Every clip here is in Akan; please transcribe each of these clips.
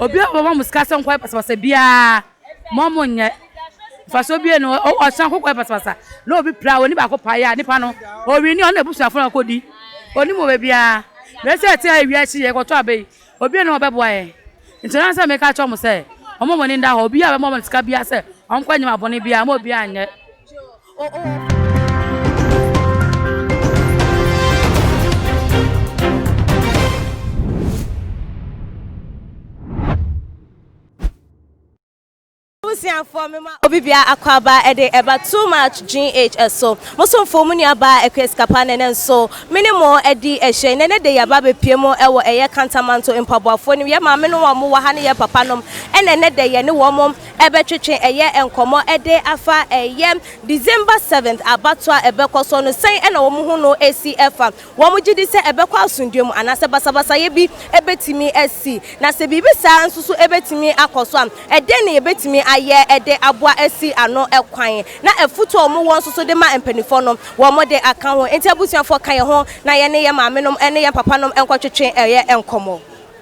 Obi a ɔbɛma mo sika sɛ nkɔyɛ basabasa biara, mo mo nyɛ. Mfasoɔ biara nni hɔ. Ɔhyɛn kɔkɔyɛ basabasa na obi pira a, ɔni baako pae a, nipa no, ɔwini ɔne n'abusuafoɔ na ɔkɔdi. Ɔnim wɔ baabiara. Na ɛsɛ ɛte ha ewiase yi, yɛkɔtɔ aba yi, obi nni hɔ a ɔbɛboa yɛn. Nti na sɛ meka kyerɛ wɔn sɛ, wɔn wɔn ani nda hɔ, obiara a ɔbɛma wɔn sika biara sɛ wɔnkɔ nneɛma bɔne biara, mma obiara nyɛ. Abusuafoɔ mema obi bia akwaaba ɛde ɛba too much GH ɛso. Mo somfoɔ mo nua baa Akua Sikapa na ɛnɛ nso me ne mo adi ahyia. Ɛnɛ de yɛaba abɛpue mu ɛwɔ ɛyɛ Kantamanto mpaboafoɔ nim. Yɛ maame nom a wɔn wɔ ha ne yɛ papa nom ɛna ɛnɛ de yɛne wɔn ɛbɛtwetwe ɛyɛ nkɔmɔ ɛde afa ɛyɛ December 7th abatoɔ a ɛbɛkɔ soɔ no sɛn ɛna wɔn ho no ɛsi ɛfa. Wɔn gye di sɛ ɛbɛkɔ asomdwoe mu anaasɛ basabasayɛ bi betumi asi? Na sɛ biribi saa nso so betumi akɔ so a, ɛdɛn na yebetumi ayɛ de aboa asi ano kwan? Na afotu a wɔwɔ nso so de ma mpanimfoɔ no, wɔde aka ho. Enti abusuafoɔ, ka yɛn ho na yɛne yɛn maamenom ne yɛn papanom nkɔtwetwe ɛyɛ nkɔmmɔ.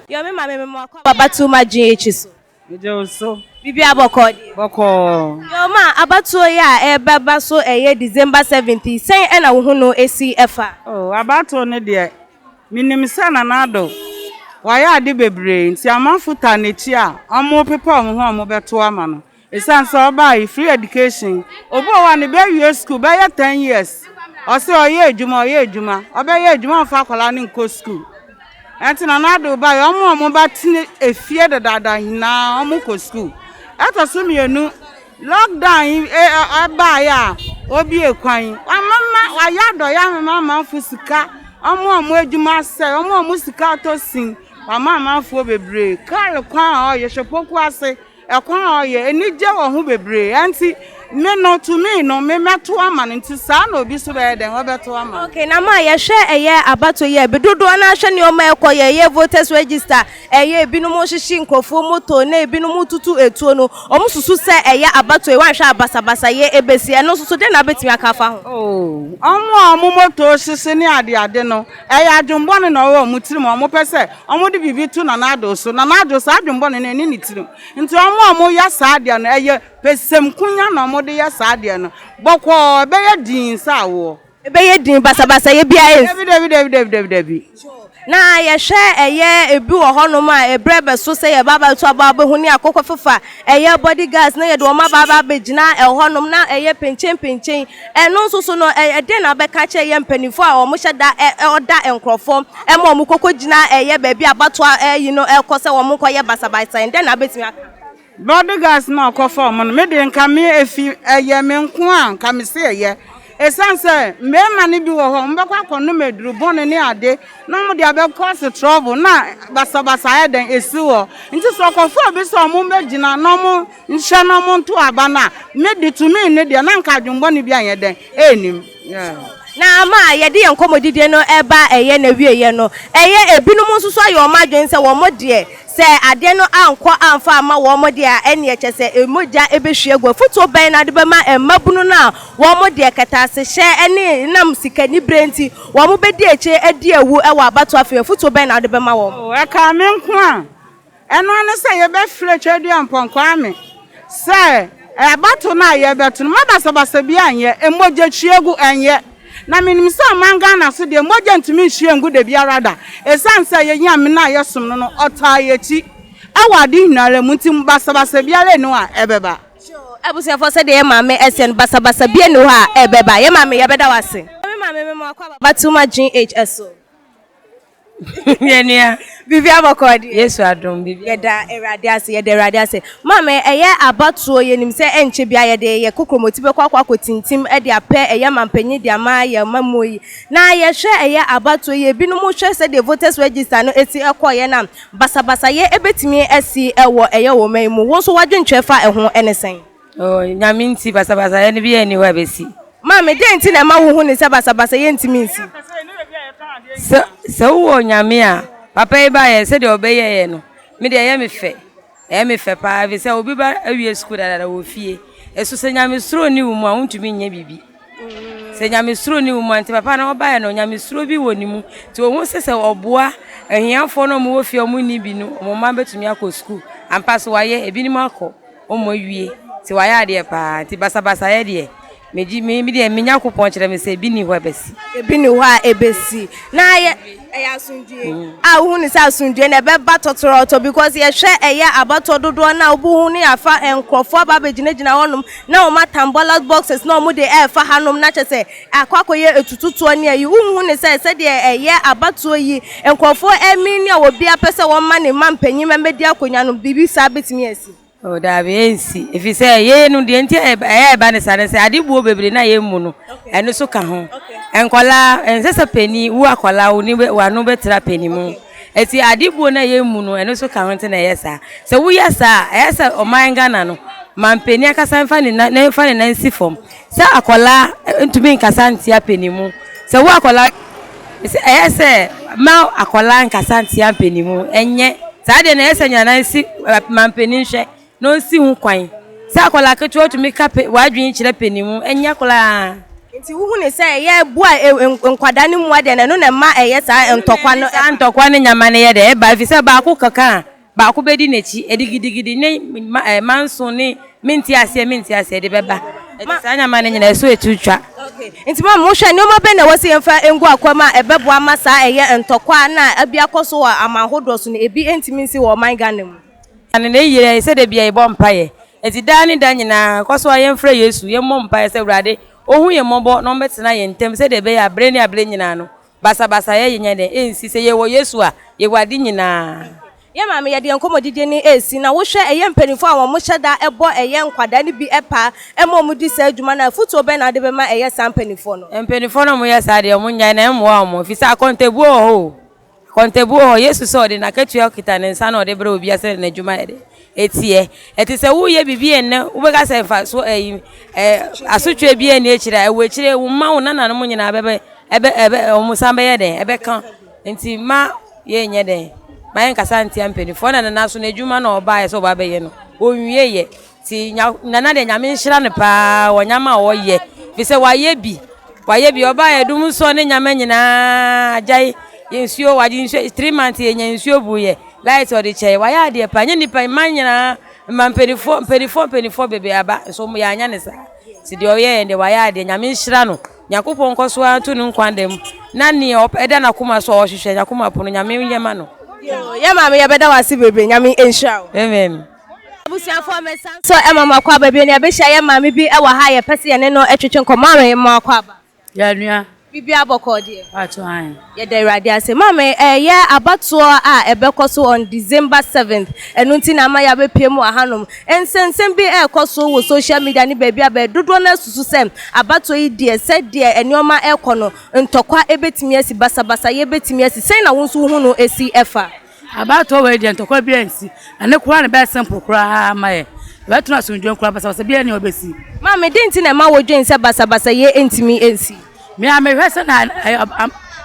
Yɔ me maame mema wakɔ aba to m'adwene akyi so. Megye wo so. Biribiara bɔkɔɔ deɛ? Bɔkɔɔ. Yoo ma abatoɔ yi a ɛrebɛba so ɛyɛ December 7th yi, sɛn ɛna wo hu no ɛsi ɛfa? Oh abatoɔ no deɛ, menim sɛ Nana Addo wayɛ ade bebree nti amanfo taa n'akyi a wɔrepepa wɔn ho a wɔbɛto ama no. Ɛsiane sɛ ɔbaa yi free education, obi wɔ hɔ a ne ba awie school bɛyɛ 10 years, ɔse ɔyɛ adwuma ɔyɛ adwuma, ɔbɛyɛ adwuma ɔmfa akwadaa no nkɔ school. Ɛnti Nana Addo baeɛ, wɔn a wɔn ba tene efie dedaada nyinaa wɔn kɔ sukuu. Ɛtɔ so mmienu, lockdown yi ɛbaeɛ a obie kwan yi, wamama wayɛ adɔeɛ amama amanfo sika, wɔn a wɔn adwuma asɛe, wɔn a wɔn sika atɔ sin, wama amanfoɔ bebree. Kaar kwan a ɔyɛ, hwɛ poku ase. Ɛkwan a ɔyɛ, anigye wɔ ho bebree. Ɛnti, me no, to me no, me mɛto ama no. Nti saa na obi nso bɛyɛ dɛn? Ɔbɛto ama no. Okay, na ma yɛhwɛ ɛyɛ abatoɔ yi a, ebi dodoɔ no ara hwɛ nneɛma a ɛkɔ yɛ, ɛyɛ voters register, ɛyɛ ebinom rehyehye nkurɔfoɔ moto, na ebinom retutu etuo no, wɔn susu sɛ ɛyɛ abatoɔ yi, wɔanhwɛ a basabasayɛ ɛbɛsi, ɛno nso so dɛn na wobɛtumi aka afa ho? Oh, wɔn a wɔn moto rehyehye ne adeade no, ɛyɛ adwemmɔne na ɔwɔ wɔn tirim a wɔpɛ sɛ Wɔde biribi to Nana Addo so. Nana Addo, saa adwemmɔne no, ɛnni ne tirim. Nti wɔn a wɔyɛ saa adeɛ no, ɛyɛ pɛsɛmkunya na wɔde yɛ saa adeɛ no. Bɔkɔɔ, ɛbɛyɛ dinn sɛ awoɔ. Ɛbɛyɛ dinn, basabasayɛ biara rensi. Dabi, dabi, dabi, dabi, dabi, dabi. Na yɛhwɛ ɛyɛ ebi wɔ hɔnom a, ɛberɛ bɛso sɛ yɛba abɛto aba abɛhu ne akokɔ fefa, ɛyɛ body guards na yɛde wɔn aba aba abɛgyina ɛhɔnom na ɛyɛ penkyɛnpenkyɛn. Ɛno nso so no, ɛdeɛn na wobɛka akyerɛ yɛn mpanimfoɔ a wɔhyɛ da ɔda nkurɔfoɔ ma wɔn kɔkɔ gyina ɛyɛ baabi a abatoɔ ayi no ɛkɔ sɛ wɔn nkɔyɛ basabasa yi, dɛn na wobɛtumi aka? Body guards no a ɔkɔfa wɔn no, me deɛ nka me efi ɛyɛ me nko a nka me se ɛyɛ. Ɛsiane sɛ mmarima no bi wɔ hɔ a wɔbɛkɔ akɔnom aduru bɔne ne ade na wɔde abɛkɔ ase trouble na basabasa ayɛ dɛn esi hɔ. Nti sɛ ɔkɔfa obi sɛ wɔn bɛgyina na wɔn Nhyɛ na ɔmo nto aba no a, me de tumi ne deɛ na nka adwenbɔne bi anyɛ dɛn ɛnnim. Yeah. Na ama a yɛde yɛn nkɔmmɔdidie no reba ɛyɛ n'awieɛ no, ɛyɛ ebinom nso so ayɛ wɔn adwene sɛ wɔn deɛ, sɛ adeɛ no ankɔ amfa amma wɔn deɛ a, ɛnneɛ kyerɛ sɛ mogya bɛhwie agu. Afotuo bɛn na wode bɛma mmabunu no a wɔn deɛ kɛtɛasehyɛ ne nam sikaniberɛ nti wɔbɛdi akyire adi awu wɔ abatoɔ afe yi? Afotuo bɛn na wode bɛma wɔn? Oh, ɛkaa me nko a, Ɛno ara ne sɛ yɛbɛfrɛ Tweaduampɔn Kwame sɛ abato no a yɛrebɛto no, mma basabasa biara nyɛ, mogyahwiegu nyɛ. Na menim sɛ ɔman Ghana so deɛ, mogya ntumi nhwie ngu da biara da, ɛsiane sɛ yɛn Nyame no a yɛsom no no, ɔtaa yɛn akyi wɔ ade nyinara mu nti, basabasa biara nni hɔ a ɛbɛba. Abusuafoɔ sɛdeɛ yɛn maame ɛseɛ no basabasa biara nni hɔ a ɛbɛba. Yɛn maame yɛbɛda wo ase. Me maame mema wo akwaaba Batuma GH so. Yɛ nua. Biribi abɔkɔ deɛ. Yesu adom biribi. Yɛda Awurade ase, yɛda Awurade ase. Maame, ɛyɛ abatoɔ, yɛnim sɛ ɛnkyɛ biara yɛde yɛ kokromoti bɛkɔ akɔ akɔtintim de apɛ ɛyɛ mampanyin de ama yɛn amammuo yi. Na yɛhwɛ ɛyɛ abatoɔ yi, ebinom hwɛ sɛdeɛ voters register no si kɔeɛ no a, basabasayɛ bɛtumi asi wɔ ɛyɛ wɔn man mu. Wo nso w'adwentwerɛ fa ɛho ne sɛn? Oh, Nyame nti basabasayɛ no biara nni hɔ a ɛbɛsi. Maame, dɛn nti na ɛma wohu no sɛ basabasayɛ ntumi nsi? Sɛ, sɛ wowɔ Nyame a, papa yi baeɛ, sɛdeɛ ɔbɛyɛeɛ no, me deɛ ɛyɛ me fɛ. Ɛyɛ me fɛ paa, ɛfiri sɛ obi ba awie sukuu dadaada wɔ fie. Ɛso sɛ Nyamesuro nni wo mu a, wontumi nyɛ biribi. Sɛ nyamesuro nni wo mu a, nti papa no ɔbaeɛ no, nyamesuro bi wɔ ne mu. Nti ɔhu sɛ sɛ ɔboa ahiafoɔ no a wɔwɔ fie a wɔnni bi no, wɔn mma bɛtumi akɔ sukuu. Ampa so wayɛ, ebinom akɔ, wɔn awie, nti wayɛ adeɛ paa. Nti basabasayɛ deɛ, megye me me deɛ me Nyankopɔn kyerɛ me sɛ ebi nni hɔ a ɛbɛsi. Ebi nni hɔ a ɛbɛsi. Na yɛ ɛyɛ asomdwie a wohu no sɛ asomdwie no ɛbɛba tɔtorɔtɔ because yɛhwɛ ɛyɛ abatoɔ dodoɔ no a wobɛhu no yɛafa nkurɔfoɔ aba abɛgyinagyina hɔnom na wɔn atam ballot boxes na wɔn de ɛrefa hanom na kyɛ sɛ akɔ akɔyɛ atututoɔ ne ayi wonhu no sɛ sɛdeɛ ɛyɛ abatoɔ yi nkurɔfoɔ ɛmini a obiara pɛ sɛ wɔma ne mma mpanyin mmɛdi akonnwa no biribi saa bɛtumi asi. Oh, daabi, ɛnsi. Ɛfiri sɛ yei no deɛ nti a ɛyɛ ɛba ne saa ne sɛ ade buo bebree na yɛmmu no, ɛno so ka ho. Nkwadaa, ɛnsɛ sɛ panin, wo akwadaa wo ni w'ano bɛtra panin mu. Ɛti ade buo no a yɛmmu no, ɛno so ka ho nti na ɛyɛ saa. Sɛ woyɛ saa a, ɛyɛ sɛ ɔman Ghana no, mampanin ankasa mfa ne nan mfa ne nan nsi fam. Sɛ akwadaa ntumi nkasa ntia panin mu. Sɛ wo akwadaa sɛ ɛyɛ sɛ ma akwadaa nkasa ntia mpanin mu ɛnyɛ saa deɛ na ɛyɛ sɛ nyana si mampanin hwɛ na ɔnsi ho kwan sɛ akwadaa ketewa tumi ka pe w'adwene kyerɛ panin mu ɛnyɛ koraa. Nti wohu ne sɛ ɛyɛ bu a nkwadaa no mua deɛ na ɛno na ɛma ɛyɛ saa ntɔkwa no. Saa ntɔkwa ne nyama no yɛ dɛ ɛba ɛfiri sɛ baako kɔka a Baako bɛdi n'akyi, ɛde gidigidi ne manso ne mente aseɛ mente aseɛ de bɛba. Ɛnti saa nneɛma no nyinaa ɛso ɛtu twa. Okay. Nti ma mohwɛ nneɛma bɛn na ɛwɔ sɛ yɛmfa ngu akwan mu a ɛbɛboa ama saa ɛyɛ ntɔkwa a na abi akɔ so wɔ aman ahodoɔ so no ebi ntumi nsi wɔ ɔman Ghana mu? Ɛno na ɛyɛ sɛ da biara yɛbɔ mpaeɛ. Ɛnti daa ne da nyinaa kɔ so ara yɛmfrɛ Yesu, yɛmmɔ mpaeɛ sɛ Awurade ɔhu yɛn mmɔbɔ na ɔmmɛtena yɛn ntam sɛdeɛ ɛbɛyɛ a berɛ ne aberɛ nyinaa no Basabasayɛ nyɛ dɛn nsi? Sɛ yɛwɔ Yesu a, yɛwɔ ade nyinaa. Yɛ maame, yɛde yɛn nkɔmmɔdidie no resi, na wohwɛ ɛyɛ mpanimfoɔ a wɔhyɛ da bɔ ɛyɛ nkwadaa no bi paa ma wɔdi saa adwuma no a, afotuo bɛn na wode bɛma ɛyɛ saa mpanimfoɔ no? Mpanimfoɔ no a wɔyɛ saa deɛ, wɔnnyae na ɛmmoa wɔn, ɛfiri sɛ akɔntabuo wɔ hɔ o. Akɔntabuo wɔ hɔ. Yesu sɛ ɔde n'akatua kita ne nsa na ɔde brɛ obiara sɛdeɛ n'adwuma yɛ dɛn? Ɛteɛ. Ɛte sɛ woreyɛ biribi ɛnnɛ, wobɛka sɛ mfasoɔ ɛyi, ɛ, asotweɛ biara nni akyire a, ɛwɔ akyire, wo mma, wo nananom nyinaa bɛbɛ Ɛbɛ ɛbɛ wɔn san bɛyɛ dɛn? Ɛbɛka. Nti mma yɛnyɛ dɛn? Mma yɛnkasa ntia mpanimfoɔ. Ɛna Nana nso n'adwuma na ɔbaeɛ sɛ ɔba abɛyɛ no, ɔnwieeɛ. Nti nya Nana deɛ Nyame nhyira no paa wɔ nneɛma a ɔyɛ. Firi sɛ wayɛ bi, wayɛ bi. Ɔbaeɛ dum nsɔ ne nneɛma nyinaa agyae. Nsuo, wagye nsuo, three months yɛnya nsuo buiɛ. Light ɔde kyɛeɛ. Wayɛ adeɛ paa. Ɛnyɛ nnipa, mma nyinaa, mma mpanimfoɔ, mpanimfoɔ mpanimfoɔ bebree aba nso yɛanyɛ no saa. Nti deɛ ɔyɛeɛ deɛ wayɛ adeɛ. Nyame nhyira no. Nyankopɔn nkɔ so ara nto no nkwa nda mu, na nea ɛda n'akoma so a ɔhwehwɛ, n'akoma pono, Nyame nyɛ ma no. Yoo yɛ maame yɛbɛda wo ase bebree Nyame nhyira wo. Amen. Abusuafoɔ mesan nso ma mo akwaaba bio na yɛbɛhyia yɛ maame bi wɔ ha a yɛpɛ sɛ yɛne no twetwe nkɔmmɔ. Maame yɛma wo akwaaba. Yɛ nua. Biribiara bɔkɔɔ deɛ? Paatwo aane. Yɛda Awurade ase. Maame, ɛyɛ abatoɔ a ɛbɛkɔ so on December seventh, ɛno nti na ama yɛabɛpue mu wɔ hanom. Nsɛnsɛm bi rekɔ so wɔ social media ne baabi a bɛyɛ dodoɔ no ara susu sɛ abatoɔ yi deɛ sɛdeɛ nneɛma rekɔ no, ntɔkwa bɛtumi asi, basabasayɛ bɛtumi asi. Sɛn na wo nso wohu no si fa? Abatoɔ wei deɛ ntɔkwa biara nsi. Ɛno koraa na ɛbɛyɛ simple koraa ama yɛn. Yɛbɛtena asomdwoeɛ mu koraa, basabasa biara nni hɔ a ɛbɛsi. Maame, dɛn nti na ɛma wodwen sɛ basabasayɛ ntumi nsi? Me a mehwɛ sɛ na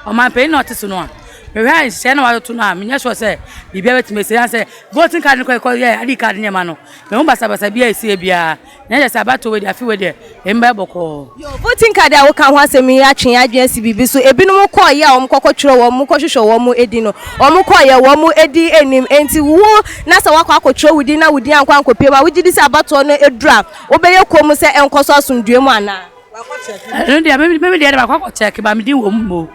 ɔmanpanyin na ɔte so no a, mehwɛ nhyehyɛe na watoto no a, menyɛ sure sɛ biribiara bɛtumi asi. Ɛsiane sɛ voting card no kɔ ɛkɔ yɛ ID card nneɛma no, mehu basabasa bi a ɛsi biara. Na ɛyɛ sɛ abatoɔ wei deɛ, afe wei deɛ, emu bɛyɛ bɔkɔɔ. Yo, voting card a woka ho asɛm yi atwe yɛn adwene asi biribi so. Ebinom kɔeɛ a wɔkɔkɔtwerɛ wɔn, kɔhwehwɛ wɔn din no, wɔkɔeɛ, wɔn din nnim. Enti wo na sɛ woakɔ akɔtwerɛ wo din na wo din ankɔ ankɔpue mu a, wogye di sɛ abatoɔ no duru a, wobɛyɛ komm sɛ ɛnkɔ so asomdwoeɛ mu anaa? Ɛno deɛ me me deɛ makɔ akɔ check ba me din wɔ mu mo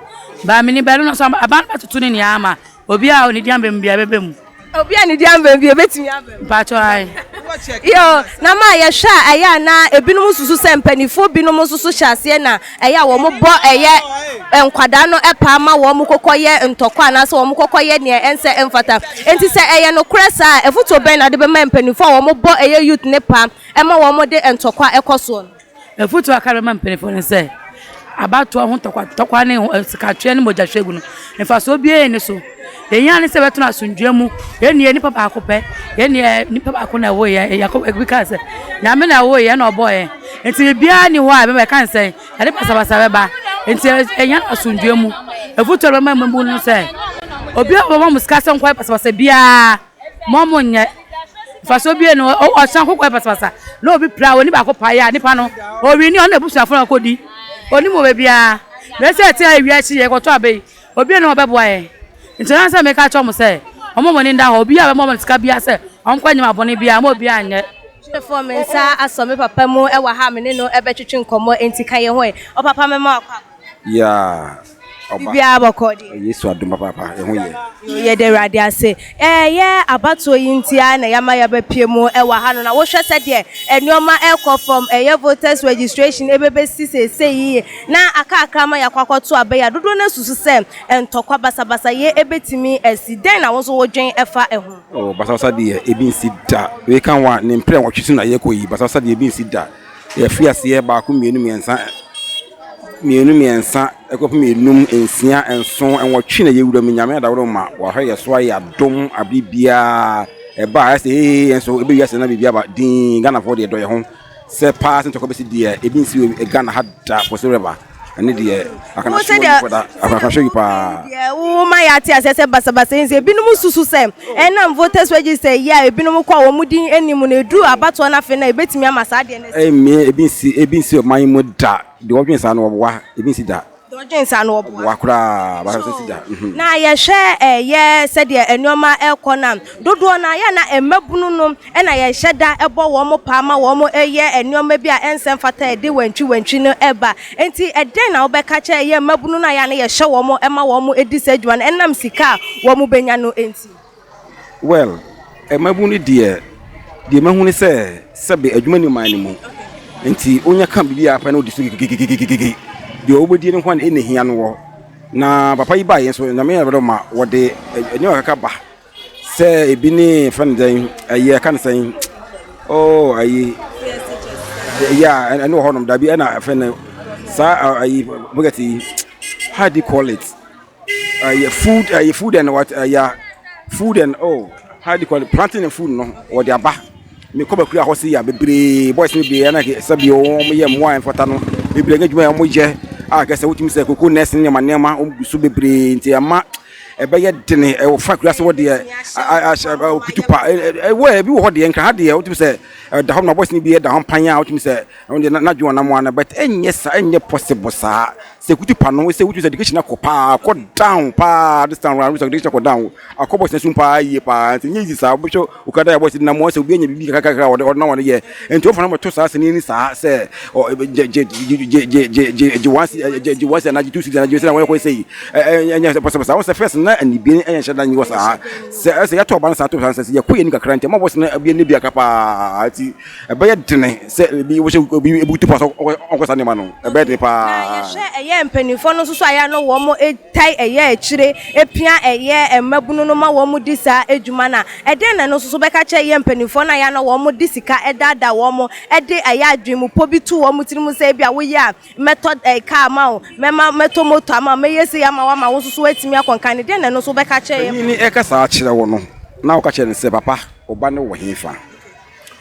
ba me ni ba no so aban no bɛtoto ne nyinaa ama obi a ne din aba mu biara bɛba mu. Obi a ne din aba mu biara ebetumi aba mu. Mpatsɔ ayi. Yo, na ma yɛhwɛ a ɛyɛ a na ebinom susu sɛ mpanimfoɔ binom nso so hyɛ aseɛ na ɛyɛ a wɔn bɔ ɛyɛ nkwadaa no paa ma wɔn kɔkɔ yɛ ntɔkwa anaasɛ wɔn kɔkɔ yɛ nea ɛnsɛ ɛmfata. Enti sɛ ɛyɛ nokorɛ saa a, afutuo bɛn na wode bɛma mpanimfoɔ a wɔn bɔ ɛyɛ youth ne paa ma wɔn de ntɔkwa kɔ soɔ no? Afotu a aka bɛma mpanyimfo ne sɛ, abatoɔ ho ntɔkwantɔkwa ne sikatweɛ ne mogyahwiegu no, mfasoɔ biara nni so. Deɛ ɛhia ne sɛ yɛbɛtena asomdwoeɛ mu. Yɛn deɛ nnipa baako pɛ, yɛn deɛ nnipa baako na ɛwoo yɛn. Yakob ebi kaa sɛ, Nyame na ɛwoo yɛn na ɔbɔɔ yɛn. Nti biribiara nni hɔ a ɛbɛma yɛka ne sɛ yɛde basabasa bɛba. Nti ɛhia asomdwoeɛ mu. Afotu a ɛbɛma mmabunu ne sɛ, obiara a ɔbɛma mo sika sɛ monkɔyɛ basabasa biara, Mo mo nyɛ nfasoɔ bie no ɔsan kɔkɔ yɛ basabasa na obi pira oni baako pa yɛ a nipa no owi ni ɔno abusuafo na ɔkɔ di oni mu baabiara na ɛsɛ ɛte a ewia akyi yɛ kɔtɔ abɛ yi obi na ɔbɛboa yɛn nti ɔnan sɛ meka kyerɛ wɔn sɛ wɔn mo ani nda hɔ obi a bɛma wɔn sika bia sɛ Ɔnkɔ nneɛma bɔne biara ma obiara nyɛ. Tiefoɔ, me nsa asɔ me papa mu wɔ ha a me ne no bɛtwetwe nkɔmmɔ, enti ka yɛn ho ɛ. Ɔpapa mɛma wo akwaaba. Yeah, ɔba. Biribiara bɔkɔɔ deɛ? Yesu adom papaapa, yɛn ho yɛ. Yoo, yɛda Awurade ase. Ɛyɛ abatoɔ yi nti ara na yɛama yɛabɛpue mu wɔ ha no, na wohwɛ sɛdeɛ nneɛma rekɔ from ɛyɛ voters registration ɛbɛbɛsi seesei yi, na aka akra ma yɛakɔ akɔto aba yi a, dodoɔ no asusu sɛ ntɔkwa, basabasayɛ bɛtumi asi. Dɛn na wo nso wodwen fa ho? Oh, basabasa deɛ ebi nsi da. Wei ka ho a, ne mprɛ nwɔtwe so na yɛkɔ yi. Basabasa deɛ ebi nsi da. Yɛfiri aseɛ baako, mmienu, mmiɛnsa, mmienu, mmiɛnsa, ɛkɔpem enum, nsia, nson, nwɔtwe na yɛwura mu. Nyame adaworo ma wahwɛ yɛ so ayɛ adom abere biara. Ɛba a, ayɛ sɛ ee, yɛn nso ɛbɛwi ase na biribi aba dinn. Ghanafoɔ deɛ dɔ yɛ ho. Sɛ paa sɛ ntɔkwa bɛsi deɛ ebi nsi wɔ Ghana ha da for so river ɛne deɛ I can assure you for that I can assure you paa. Deɛ wo ma yɛate aseɛ sɛ basabasa yi nso ebinom susu sɛ ɛnam voters register yi a ebinom kɔ a wɔn din nni mu no ɛduru abatoɔ no afe no a ɛbɛtumi ama saa adeɛ no asi. Ɛmmie ebi nsi ebi nsi ɔman yi mu da deɛ ɔdwen saa no ɔboa ebi nsi da. Deɛ ɔdwen saa no ɔboa. Ɔboa koraa basabasa nsi da. Na yɛhwɛ ɛyɛ sɛdeɛ nneɛma ɛrekɔ no a dodoɔ no ara yɛ a na mmabunu no na yɛhyɛ da bɔ wɔn paa ma wɔyɛ nneɛma bi a ɛnsɛ mfata a ɛde wantwiwantwi no ba. Enti ɛdɛn na wobɛka akyerɛ yɛn mmabunu no a yɛ a na yɛhyɛ wɔn ma wɔdi saa adwuma no ɛnam sika a wɔbɛnya no nti? Well, mmabunu no deɛ, deɛ mahu ne sɛ, sɛbe adwuma nni ɔman no mu. Nti wonya ka biribi a pɛ na wodi so gigigigigigi. Deɛ wobɛdie no nko ara na ɛhia no wɔ. Na papa yi baeɛ nso, Nyame ayɛ adom ma wɔde nneɛma kakra ba. Sɛ ebi ne yɛfrɛ no dɛn ɛyi ɛka no sɛn oh ayi ɛyi a ɛne wɔ hɔnom dabi ɛna ɛfrɛ no saa ayi bucket yi how do you call it ɛyɛ food ɛyɛ food and what ɛyɛ food and oh how do you call it planting and food no wɔde aba mekɔ bakura hɔ se ya bebree boys no bebree ɛna sɛbi wɔn yɛ mmoa mfata no bebree nyɛ adwuma a wɔn yɛ a kɛsɛ wotumi sɛ koko nurse ne nneɛma nneɛma wɔn gu so bebree nti ɛma ɛbɛyɛ dene ɛwɔ fa kura sɛ wɔ deɛ ahyɛ kutupa ɛwɔ ebi wɔ hɔ deɛ nka ha deɛ wotumi sɛ ɛda hɔ na boys no bi ɛda hɔ mpan a wotumi sɛ ɛwɔ deɛ n'adwene wɔn nam ano but ɛnyɛ saa ɛnyɛ possible saa sɛ kutupa no sɛ wotumi sɛ education akɔ paa akɔ down paa this time round sɛ education akɔ down akɔ boys no so paa yie paa nti nyɛ easy saa wobɛhwɛ okada yɛ boys nam wɔn sɛ obi anya biribi kakrakra wɔde ɔde nam wɔn yɛ nti wɔfa no mɔto saa sɛ ne saa sɛ gye gye gye gye gye gye gye gye one gye gye one anaa gye two cedis anaa gye sɛ na wɔyɛ kɔ sɛ yi ɛnyɛ sɛ pɔsɛpɔsɛ wɔn sɛ first na anibie ɛnyɛ hyɛ da nyi wɔ saa sɛ ɛsɛ yɛtɔ ɔba no saa to saa sɛ yɛkɔ yɛ ni kakra nti ɛma boys no ebi ne bi aka paa nti ɛbɛyɛ dene sɛ ebi wɔhyɛ obi ebi tu pa so ɔnkɔ saa nneɛma no ɛbɛyɛ dene paa. Na yɛhwɛ ɛyɛ mpanimfoɔ no nso so a yɛ no wɔn tae ɛyɛ akyire pia ɛyɛ mmabunu no ma wɔn di saa adwuma no a, ɛdeɛn na ɛno nso so bɛka kyerɛ ɛyɛ mpanimfoɔ no a ɛyɛ a na wɔn de sika daadaa wɔn de ɛyɛ adwemmupɔ bi to wɔn tiri mu sɛ ebia woyɛ a mɛtɔ kaa ama wo, mɛma mɛtɔ moto ama wo, mɛyɛ sei ama wo ama wo nso so woatumi akɔ nkan no, deɛn na ɛno nso wobɛka akyerɛ ɛyɛ. Panin no reka saa kyerɛ wo no, na woka kyerɛ no sɛ, Papa, wo ba no wɔ hefa?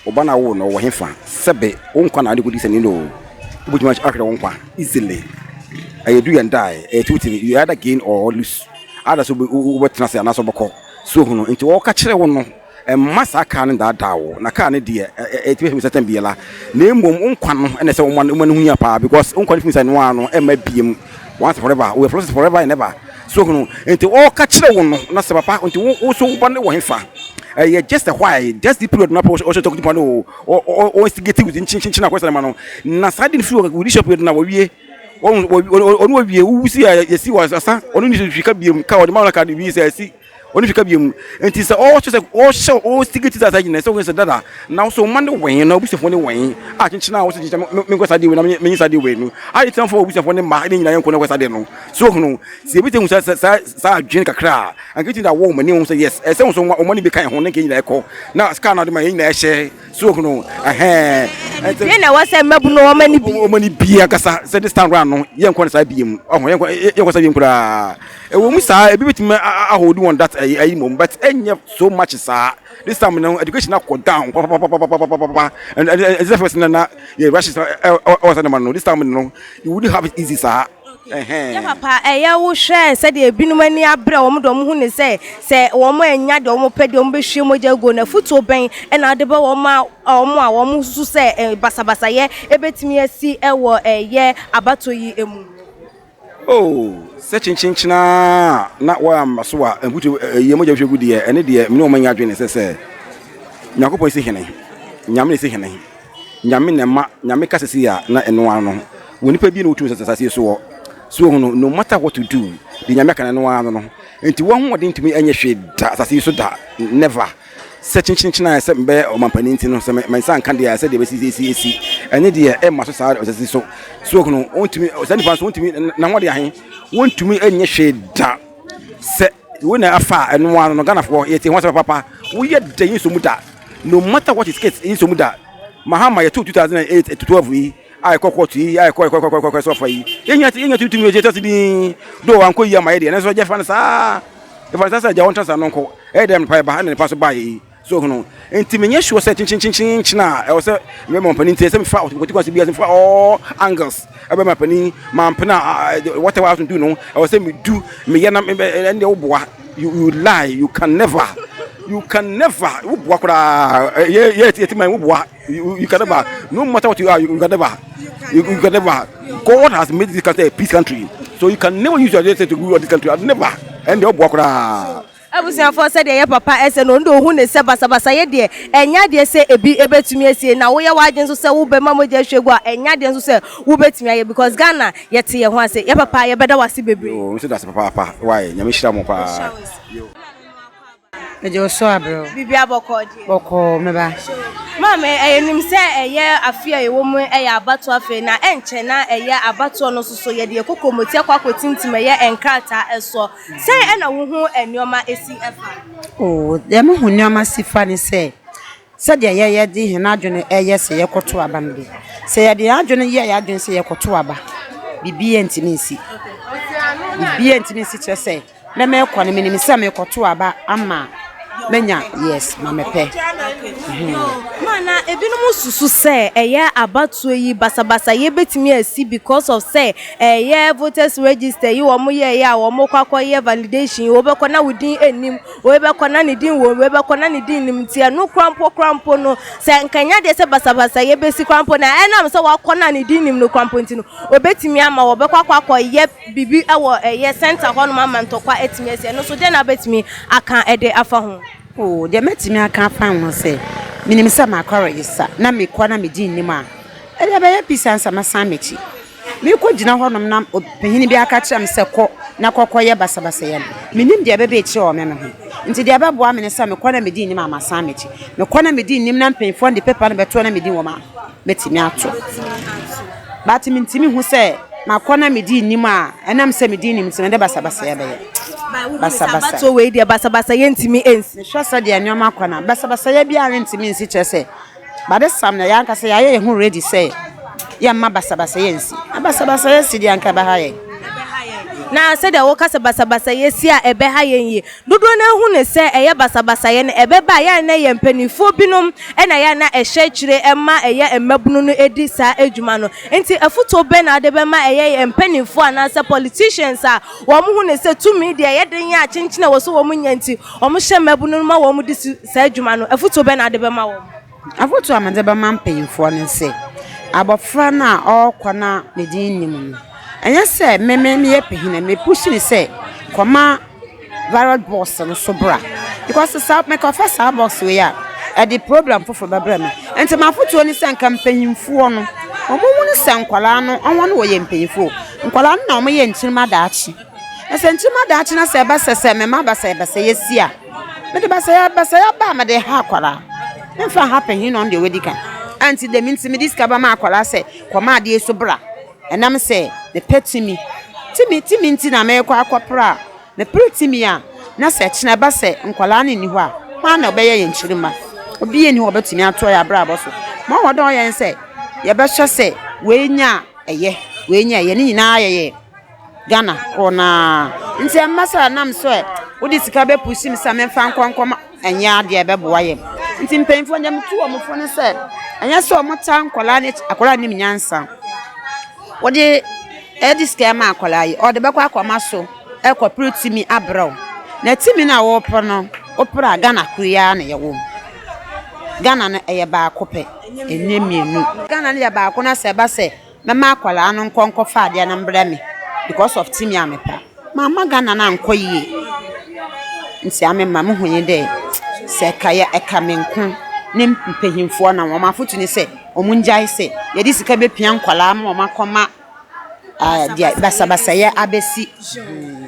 Wo ba no a wowoo no, ɔwɔ hefa? Sɛbe, wo nkwa na wode kɔdi sani no o, wobɛtumi ahwere wo nkwa easily. Ɛyɛ do and die, ɛyɛ two things, you either gain or lose. Either sɛ wobɛtena ase anaasɛ wobɛkɔ. So hu no? Nti wɔka kyerɛ wo no, mma saa kaa no ndaadaa wo. Na kaa no deɛ, ɛtumi firi sɛ tɛm biara. Na mmom wo nkwa no na ɛsɛ woma no ho hia paa because wo nkwa no firi sɛ no ara no, ɛmma biem. Once forever, we are process forever and ever. So hu no? Nti wɔka kyerɛ wo no, na sɛ papa, nti wo wo so wo ba no wɔ hefa? Ɛyɛ just a while, just the period na ɔhyɛ tɔkiti pa no o, ɔ instigate with nkyenkyenkyen akɔsɛ ma no. Na saa de no firi wɔ leadership period na wɔwie. Ɔno wɔwie, wowu si a yɛsi wɔ asa, ɔno ni hwika biem, ka ɔde ma wɔn ka de bi sɛ ɛsi. Ɔno hwika biem. Nti sɛ ɔhyɛ sɛ ɔhyɛ ɔ instigate saa nyina sɛ wɔn sɛ dada, na so ma ne wɛn na obusuafoɔ ne wɛn a kyenkyen a wɔsɛ kyenkyen menkɔ saa de wei na menye saa de wei no. Ayɛ tiamfo obusuafoɔ ne mma ne nyina yɛnkɔ na kɔ saa de no. So hunu sɛ ebi te hu sɛ saa saa adwene kakra a, anka etumi de awɔ wɔn ani wɔn sɛ yes, ɛsɛ wɔn so wɔn ani bi ka ho ne nka nyinaa ɛkɔ na sika na ɔde ma yɛn nyinaa ɛhyɛ. So hunu ɛhɛn. Ɛnti na ɛwɔ sɛ mmabunu wɔn ani bi. Wɔn ani bi ankasa sɛ this time round no yɛn nkɔ ne saa biem ɔho yɛn nkɔ yɛn nkɔ saa biem koraa. Ɛwɔ mu saa ebi betumi ahold wɔn that ɛyi ɛyi mom but ɛnyɛ so much saa. This time no education akɔ down papapapapapapa and ɛsɛ sɛ first na na yɛ rushes ɛwɔ saa nneɛma no this time no you wouldn't have it easy saa. Yɛ papa, ɛyɛ wo hwɛ sɛdeɛ ebinom ani abere a wɔn de wɔn hu ne sɛ sɛ wɔn annya deɛ wɔn pɛ deɛ wɔn bɛhwie mogya aguo no, afutuo bɛn na wode bɛ wɔn a wɔn a wɔn susu sɛ basabasayɛ ɛbɛtumi asi wɔ ɛyɛ abatoɔ yi mu? Oh, sɛ kyenkyenkyen ara na wɔamma so a, mfutuo ɛyɛ mogya hwie gu deɛ, ɛne deɛ mene wɔn nyɛ adwene sɛ sɛ. Nyankopɔn si hene. Nyame na esi hene. Nyame na ɛma, Nyame ka sɛsei a na ɛno ara no. Wɔ nipa bi na ɔtumi sɛ asase yi so wɔ. So wohu no, no matter what you do, deɛ Nyame aka no ɛno ara no no. Nti w'ahoɔden ntumi nyɛ hwee da asase yi so da, never. Sɛ kyenkyenkyen a sɛ mebɛyɛ ɔmampanin nti no, sɛ me nsa nka deɛ a sɛ deɛ ɛbɛsi esi esi. Ɛne deɛ ɛmma so saa asase yi so. So wohu no, wontumi, saa nipa nso wontumi, n'ahoɔden ahe, wontumi nyɛ hwee da. Sɛ wei na afa a ɛno ara no, Ghanafoɔ yɛte ho asɛm papa. Woyɛ dɛn yi nso mu da. No matter what it case yi nso mu da. Mahama yɛtoo 2008 to 12 yi a ɛkɔ court yi a ɛkɔ ɛkɔ ɛkɔ ɛkɔ ɛkɔ sɔfa yi. Yɛnya yɛnya tutumi yɛ kyɛ din do ankɔ yi ama yɛ deɛ nanso gya fa no saa. Ɛfa no saa sɛ gya wɔn transa no nkɔ. Ɛyɛ dɛ nipa ba ɛna nipa so ba yi. So hono. Nti menyɛ sure sɛ kyenkyenkyenkyen a ɛwɔ sɛ mɛma ɔpanin nti sɛ mefa ɔtɔkɔti kwan so bi a mefa all angles ɛbɛma panin mampena whatever I have to do no ɛwɔ sɛ medu meyɛ na ɛndeɛ woboa. You you lie you can never you can never wo boa koraa yɛ yɛ yɛ ti man wo boa you you can never no matter what you are you, you can never you, you can never God has made this country a peace country so you can never use your letter to rule this country never ɛnde wo boa koraa. Abusuafoɔ sɛdeɛ yɛ papa ɛsɛ no ɔno deɛ ɔhu ne sɛ basabasayɛ deɛ ɛnyɛ adeɛ sɛ ebi ɛbɛtumi asie na woyɛ w'adwene nso sɛ wobɛma mogya ahwie gu a ɛnyɛ adeɛ nso sɛ wobɛtumi ayɛ because Ghana Yɛte yɛn ho ase. Yɛ papa yɛbɛda wo ase bebree. Yoo nso dase papaapa why nyame hyira mo paa. Yoo. Megye wo so abrɛ o. Biribiara bɔkɔɔ deɛ. Bɔkɔɔ me ba. Maame, ɛyɛ nim sɛ ɛyɛ afe a yɛwɔ mu ɛyɛ abatoɔ afe na ɛnkyɛ na ɛyɛ abatoɔ no nso so yɛde yɛn kokomoti akɔ akɔtintim ɛyɛ nkrataa ɛsoɔ. Sɛn ɛna wohu nneɛma ɛsi ɛfa? Oh, deɛ mehu nneɛma si fa ne sɛ, Sɛdeɛ yɛ yɛde hɛn adwene yɛ sɛ yɛkɔto aba no de, sɛ yɛde yɛn adwene yɛ yɛn adwene sɛ yɛkɔto aba, biribiara ntumi nsi. Biribiara ntumi nsi kyerɛ sɛ me mekɔ no menim sɛ mekɔto aba ama manya yes ma mepɛ. Ma na ebinom susu sɛ ɛyɛ abatoɔ yi basabasayɛ bɛtumi asi because of sɛ ɛyɛ voters register yi wɔn yɛɛyɛ a wɔn kɔ akɔyɛ validation yi wobɛkɔ na wo din nnim. Wei bɛkɔ na ne din wom, wei bɛkɔ na ne din nnim nti ɛno koraa mpo koraa mpo no, sɛ nka ɛnyɛ adeɛ sɛ basabasayɛ bɛsi koraa mpo na ɛnam sɛ wakɔ no a ne din nnim no koraa mpo nti no, wɔbɛtumi ama wɔbɛkɔ akɔ akɔyɛ biribi wɔ ɛyɛ center hɔnom ama ntɔkwa atumi asi. Ɛno nso deɛn na wobɛtumi aka de afa ho? Oh, deɛ mɛtumi aka afa ho sɛ, menim sɛ makɔ register na mekɔ na me din nnim a, ɛdeɛ ɛbɛyɛ peace ansa mɛsan m'akyi. Merekɔgyina hɔnom na ɔpanyin bi aka kyerɛ me sɛ kɔ na kɔkɔyɛ basabasayɛ no, mennim deɛ ɛbɛba akyire wɔ me me ho. Nti deɛ ɛbɛboa me ne sɛ mekɔ na medi nnim a masan m'akyi. Mekɔ na medi nnim na mpanyinfoɔ no de paper no bɛto na medi wɔn a, mɛtumi ato. But mentumi hu sɛ makɔ na medi nnim a, ɛnam sɛ medi nnim nti mede basabasayɛ bɛyɛ. Basabasa. Abatoɔ wei deɛ basabasayɛ ntumi nsi. Mehwɛ sɛdeɛ nneɛma kɔ no a, basabasayɛ biara rentumi nsi kyerɛ sɛ By this time no, yɛn ankasa yɛayɛ yɛn ho ready sɛ yɛmma basabasayɛ nsi. Na basabasayɛ si deɛ anka ɛbɛha yɛn. Ɛbɛha yɛn. Na sɛdeɛ woka sɛ basabasayɛ si a ɛbɛha yɛn yi, dodoɔ no ara hu no sɛ ɛyɛ basabasayɛ no ɛbɛba a, yɛ a na ɛyɛ mpanimfoɔ binom na ɛyɛ a na ɛhyɛ akyire ma ɛyɛ mmabunu no di saa adwuma no. Nti afotuo bɛn na wode bɛma ɛyɛ yɛn mpanimfoɔ anaasɛ politicians a wɔhu no sɛ tumi deɛ ɛyɛ den a kyenkyen a ɛwɔ sɛ wɔnya nti Wɔhyɛ mmabunu no ma wɔde si saa adwuma no. Afotuo bɛn na wode bɛma wɔn? Afotuo a mede bɛma mpanimfoɔ ne sɛ, abɔfra no a ɔrekɔ na ne din nni mu no, ɛnyɛ sɛ me me meyɛ panin a mepushi no sɛ kɔma ballot box no so bra. Because saa mekɔfa saa box wei a, ɛde problem foforɔ bɛbrɛ me. Nti m'afotuo ne sɛ nka mpanimfoɔ no, wɔnhunu sɛ nkwadaa no, wɔn na wɔyɛ mpanimfoɔ. Nkwadaa no na wɔyɛ nkyirimma daakye. Na sɛ nkyem adaakye na sɛ ɛba sɛ sɛ mema basɛebasɛeɛ si a, mede basɛebasɛeɛ ba a mede ha akwadaa. Memfa nha panyin na ɔno deɛ wadi kan. Ɛnti dɛm nti mede sika bɛma akwadaa sɛ kɔma adeɛ so bra. Ɛnam sɛ mepɛ tumi. Tumi tumi nti na merekɔ akɔpere a, mepere tumi a, na sɛ kyena ɛba sɛ nkwadaa no nni hɔ a, hwan na ɔbɛyɛ yɛn nkyirimma? Obiara nni hɔ a ɔbɛtumi atoa yɛn abrabɔ so. Ma ɔwɔ dɛ ɔyɛ ne sɛ yɛbɛhwɛ sɛ wei nya a ɛyɛ, wei nya a ɛyɛ. Ne nyinaa yɛyɛ. Ghana korɔ no ara. Nti ɛmma sɛ ɛnam sɛ wode sika bɛ pushi me sɛ memfa nkɔ nkɔma ɛnyɛ adeɛ a ɛbɛboa yɛn. Nti mpanyinfoɔ deɛ metu wɔn fo ne sɛ ɛnyɛ sɛ wɔtaa nkwadaa no akyi, akwadaa nnim nyansa. Wode ɛde sika ma akwadaa yi, ɔde bɛkɔ akɔma so ɛkɔpere tumi abrɛ wo. Na tumi no a wɔrepere no, wopere a Ghana koro yi ara na yɛwɔ mu. Ghana no ɛyɛ baako pɛ, ɛnyɛ mmienu. Ghana no yɛ baako na sɛ ɛba sɛ Mɛma akwadaa no nkɔ nkɔfa adeɛ no mbrɛ me because of timi a mepɛ a. Mamma Ghana no annkɔ yie ntsi ame ma muhu nye dɛ sɛ ɛka yɛ ɛka me nko. ne mpanyimfoɔ na wɔn afotu ne sɛ wɔngyae sɛ yɛde sika bɛpia nkwadaa ma wɔn akɔma deɛ basabasayɛ abɛsi.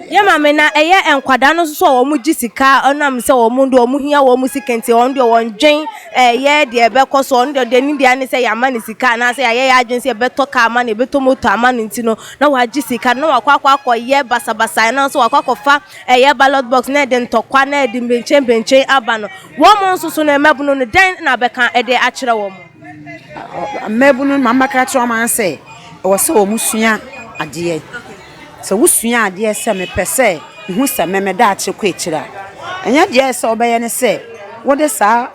Yɛ maame na ɛyɛ nkwadaa no nso so a wɔn gye sika ɔnam sɛ wɔn deɛ wɔn hia wɔn sika nti wɔn deɛ wɔn dwen ɛyɛ deɛ ɛbɛkɔ so wɔn deɛ deɛ ne deɛ ne sɛ yɛama ne sika anaasɛ yɛayɛ yɛ adwene sɛ yɛbɛtɔ kaa ama no yɛbɛtɔ moto ama no nti no na wagye sika no na wakɔ akɔ akɔyɛ basabasa anaasɛ wakɔ akɔfa ɛyɛ ballot box na ɛde ntɔkwa na ɛde mbenkyen aba no wɔn nso so no mmabunu no dɛn na bɛka ɛde akyerɛ wɔn. Mmabunu no ma mɛka akyerɛ wɔn ara sɛ ɛwɔ sɛ wɔn sua adeɛ. Sɛ wosua adeɛ sɛ mepɛ sɛ mehu sɛ me me daakye kɔ akyire a, ɛnyɛ deɛ ɛsɛ sɛ wobɛyɛ ne sɛ wode saa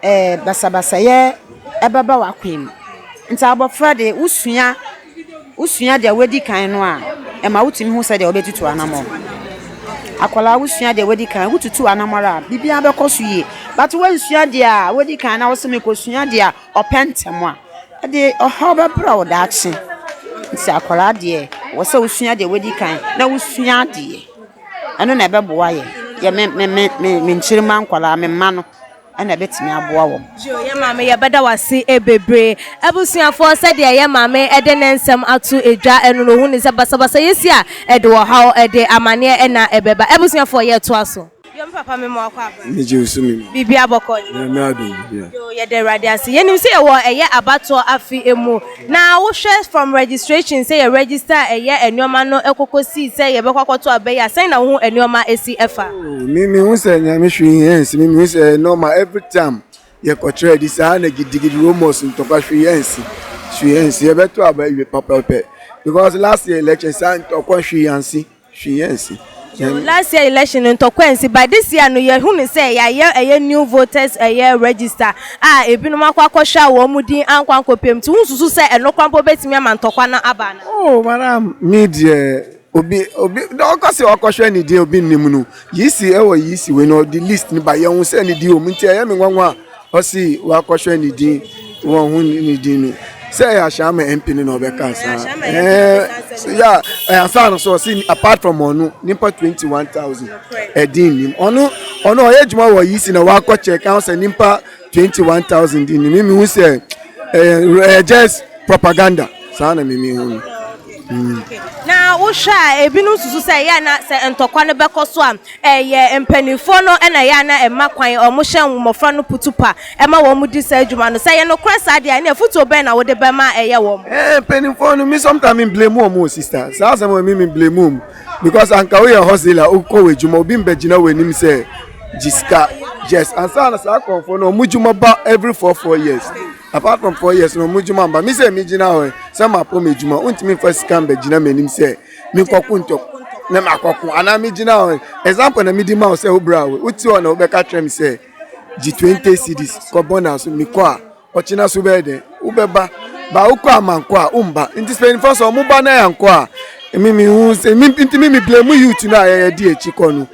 ɛɛ basabasayɛ ɛbɛba w'akwan mu. Nti abɔfra deɛ wosua wosua deɛ wadi kan no a, ɛma wotumi hu sɛdeɛ wobɛtutu anammɔn. Akwadaa wosua deɛ wadi kan, wotutu anammɔn a, biribiara bɛkɔ so yie. But woansua deɛ a wadi kan na wose mekɔsua deɛ a ɔpɛ ntɛm a, ɛde ɔhaw bɛbrɛ wo daakye. Nti akwadaa deɛ, ɛwɔ sɛ wosua deɛ wadi kan na wosua adeɛ. Ɛno na ɛbɛboa yɛn. Yɛ me me me me me nkyirimma nkwadaa, me mma no. ɛna ɛbɛtumi aboa wɔn. Yoo yɛ maame yɛbɛda wo ase bebree. Abusuafoɔ sɛdeɛ yɛ maame de ne nsɛm ato dwa ɛno no ohunu sɛ basabasayɛ si a ɛde ɔhaw ɛde amaneɛ ɛna ɛbɛba. Abusuafoɔ yɛtoa so. Yoo me papa me ma wakɔ aba. Me gye wo so me nua. Biribiara bɔkɔɔ deɛ. Nyame adom biribiara. Yoo yɛda Awurade ase. Yɛnim sɛ yɛwɔ ɛyɛ abatoɔ afe ɛmu. Na wohwɛ from registration sɛ yɛ register ɛyɛ nnoɔma no ɛkɔkɔ sii sɛ yɛbɛkɔ akɔto aba yi a sɛn na wohu nnoɔma ɛsi ɛfa? Oh me me hu sɛ nyame hwee ɛnsi me me hu sɛ normal every time yɛ kɔ kyerɛ di saa na gidigidi rumors ntɔkwa hwee ɛnsi hwee ɛnsi yɛbɛto aba awie pɛpɛpɛ because last year election saa ntɔkwa hwee ansi. Hwee ansi. So last year election no ntɔkwa ansi but this year no yɛhu no sɛ yɛayɛ ɛyɛ new voters ɛyɛ register a ebinom akɔ akɔhwɛ a wɔn din ankɔ ankɔpem nti wonsusu sɛ ɛno koraa mpo bɛtumi ama ntɔkwa no aba anaa? Oh madam me deɛ obi obi ɔkɔ sɛ ɔkɔhwɛ ne din obi nnim no yisi ɛwɔ yisi wei no ɔde list no ba yɛn ho sɛ ne din wɔ mu nti ɛyɛ me nwanwa a Ɔsi wakɔhwɛ ne din wɔn ho ne din no sɛ ɛyɛ Ashaiman MP no na ɔbɛka saa ɛɛ ya ɛyɛ asaa no so ɔsi apart from ɔno nipa 21,000 ɛdin nim ɔno ɔno ɔyɛ adwuma wɔ yi si na wakɔ check out sɛ nipa 21,000 din nim mi hu sɛ ɛyɛ ɛyɛ just propaganda saa na mi mi hu no. Na wohwɛ a ebinom susu sɛ ɛyɛ a na sɛ ntɔkwa no bɛkɔ so a Ɛyɛ mpaninfoɔ no na ɛyɛ a na ɛma kwan wɔhyɛ mmɔfra no putupa ma wɔn di saa adwuma no. Sɛ ɛyɛ nokorɛ saa deɛ a, ɛnneɛ afotuo bɛn na wode bɛma ɛyɛ wɔn? Ɛɛ mpaninfoɔ no me sometimes me blame wɔn o sister saa asɛm wɔ me me blame wɔn because anka woyɛ hustler wokɔ wɔ adwuma obi mbɛgyina wɔ anim sɛ gye sika yes ansa na saa akɔnfoɔ no wɔn adwuma ba every 4 4 years apart from 4 years no wɔn adwuma mba me sɛ me gyina hɔ sɛ ma pɔ me adwuma wontumi nfa sika mbɛgyina m'anim sɛ menkɔko ntɔ na makɔko anaa megyina hɔ example na medi ma wo sɛ wo bra wo wote hɔ na wobɛka kyerɛ me sɛ gye 20 cedis kɔbɔ na so mekɔ a ɔkyena so bɛyɛ dɛn wobɛba ba wokɔ a mankɔ a womba nti mpanyinfoɔ sɛ ɔmo ba na yɛankɔ a me me hu sɛ me nti me me blame youth no a yɛyɛ di akyi kɔ no.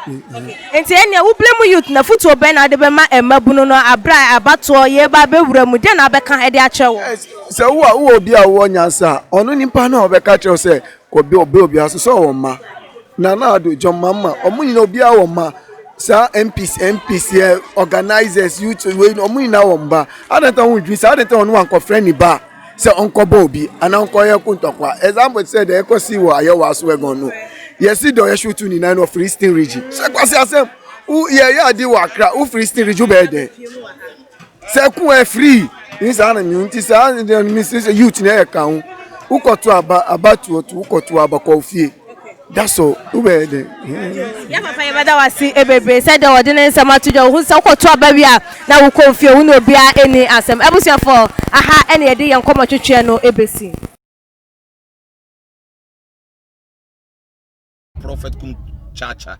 Nti ɛnneɛ wo blame youth na fotuo bɛn na wode bɛma mmabunu no aberɛ a abatoɔ yɛreba abɛwura mu deɛn na wobɛka de akyerɛ wɔn? Sɛ wo a wowɔ obi a wowɔ nyansa a, ɔno nipa no a ɔbɛka kyerɛ wo sɛ kɔbɛ ɔbɛ obi aso sɛ ɔwɔ mma. Nana Addo, John Mahama, ɔmo nyinaa obiara wɔ mma. Saa MPs, MPs yɛ organizers, youth wei ɔmo nyinaa wɔ mma. Adɛn nti na wondwene saa? Adɛn nti na ɔno wankɔfrɛ ne ba sɛ ɔnkɔbɔ obi anaa ɔnkɔyɛ ko ntɔkwa? Example te sɛ deɛ ɛkɔsi wɔ Ayɛwaa so Egon no. Yɛsi deɛ ɔyɛ shoot ne nan no ɔfiri Eastern Region. Sɛ kwasi asɛm, wo yɛyɛ ade wɔ Accra, wofiri Eastern Region wobɛyɛ dɛn? Sɛ ko ɛ free ni saa na mi nti saa na mi sɛ youth na yɛ ka ho wokɔto aba aba tuo to wokɔto aba kɔ fie that's all wobɛyɛ dɛ. Yɛ papa yɛbɛda wo ase bebree sɛ deɛ wɔde ne nsɛm ato dwa wohu sɛ wokɔto aba wie a na wokɔ fie wo ne obiara ɛni asɛm abusuafoɔ aha ɛna yɛde yɛn nkɔmmɔ twetweɛ no ɛbɛsi. Prophet Kum Chacha.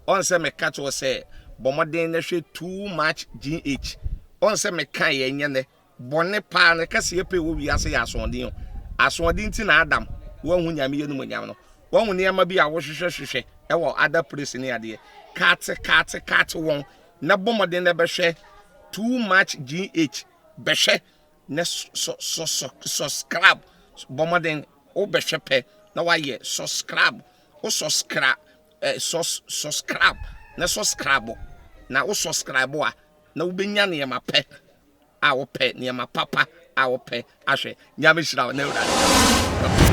Ɔn sɛ meka kyerɛ wo sɛ bɔ mmɔden na hwɛ too much GH. Ɔn sɛ meka yɛ nyɛ nɛ. Bɔne paa no kɛseɛ pɛ wɔ wiase yɛ asoɔden o. Asoɔden nti na Adam wanhu Nyame animuonyam no. Wahu nneɛma bi a wohwehwɛ hwehwɛ ɛwɔ other place ne adeɛ. Kate kate kate wɔn na bɔ mmɔden na bɛhwɛ too much GH. Bɛhwɛ na sɔ subscribe. Bɔ mmɔden wobɛhwɛ pɛ na wayɛ subscribe wo subscribe eh, sus subscribe na subscribe na wo subscribe a. na wobɛnya nneɛma pɛ a wopɛ, nneɛma papa a wopɛ ahwɛ. Nyame hyira wo na Awurade.